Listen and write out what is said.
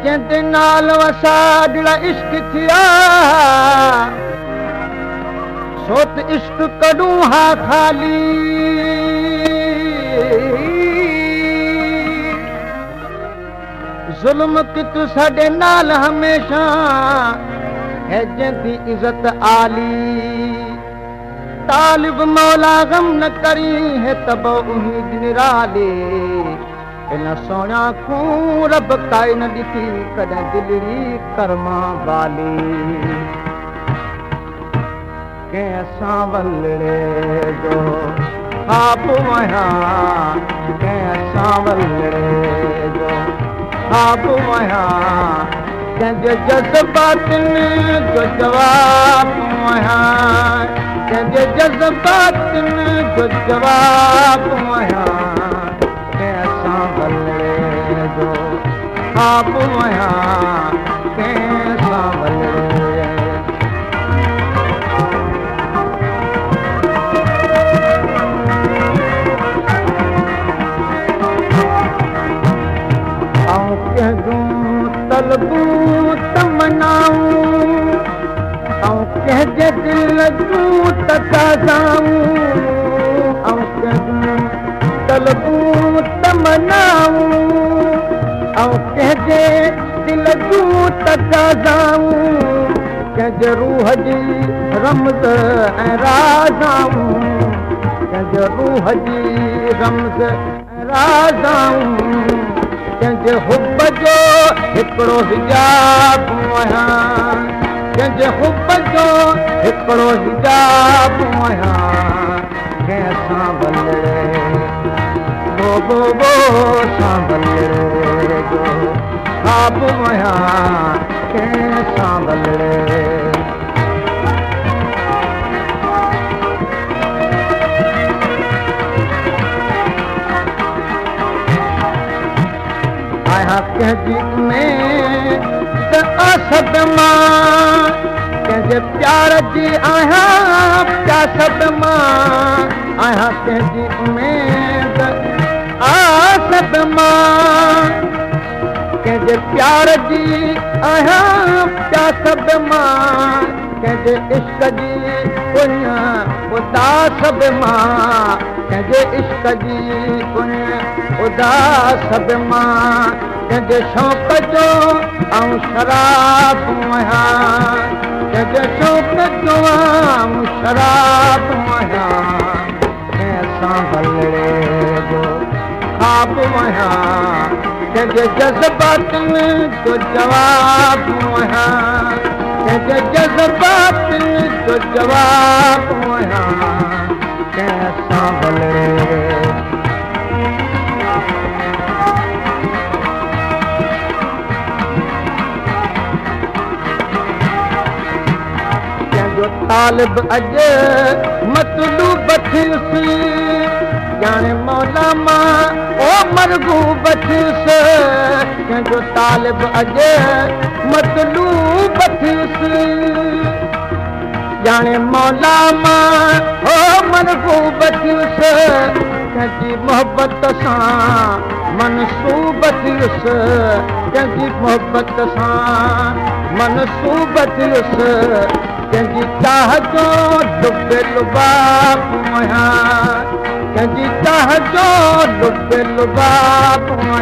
جنهن نال وساڏڙا عشق ٿيا، سوت عشق ڪڏون ها خالي. ظلم ڪت ساڏي نال هميشه، ہے جنهن the عزت عالي. طالب مولا غم نه ڪرين، هي تبو اميد نرالي. ان سوڻا کون رب ڪائي نه ڏٺي ڪڏهن دلڙي ڪرما والي. ڪنهن سانولڙي جو خواب آهيان، ڪنهن سانولڙي جو خواب آهيان، ڪنهن جي جذباتن جو جواب آهيان، ڪنهن جي جذباتن جو جواب آهيان، ڪنهن سانولڙي جو خواب آهيان، ڪنهن سانولڙي. آئون ڪنهن جون طلبون تمنائون، آئون ڪنهن جي دل جون تقاضائون، آئون ڪنهن جون طلبون تمنائون، آئون ڪنهن جي دل جون تقاضائون، ڪنهن جي روح جي رمز ۽ رازائون، ڪنهن جي روح جي رمز ۽ رازائون، ڪنهن جي حب جو هڪڙو حجاب آهيان، ڪنهن جي حب جو هڪڙو حجاب آهيان، ڪنهن سانولڙي بو بو بو سانولڙي جو خواب آهيان، ڪنهن سانولڙي. آهيان ڪنهن جي اميد آس به مان، ڪنهن جي پيار جي آهيان پياس به مان، آهيان ڪنهن جي اميد آس به مان، ڪنهن جي پيار جي آهيان پياس به مان، ڪنهن جي عشق جي اڃ اداس به مان، ڪنهن جي عشق جي اڃ اداس به مان، ڪنهن جي شوق جو آئون شراب آهيان، ڪنهن جي شوق جو آئون شراب آهيان، ڪنهن سانولڙي جو خواب آهيان، ڪنهن جي جذباتن جو جواب آهيان، ڪنهن جي جذباتن جو جواب آهيان، ڪنهن سانولڙي. ڪنهن جو طالب اڄ مطلوب ٿيس، ڄاڻي مولا مان او مرغوب ٿيس، ڪنهن جو طالب اڄ مطلوب ٿيس، ڄاڻي مولا مان او مرغوب ٿيس، ڪنهن جي محبت سان منسوب ٿيس، ڪنهن جي محبت سان منسوب ٿيس، ڪنهن جي چاهه جو لب لباب آهيان، ڪنهن جي چاهه جو لب لباب آهيان.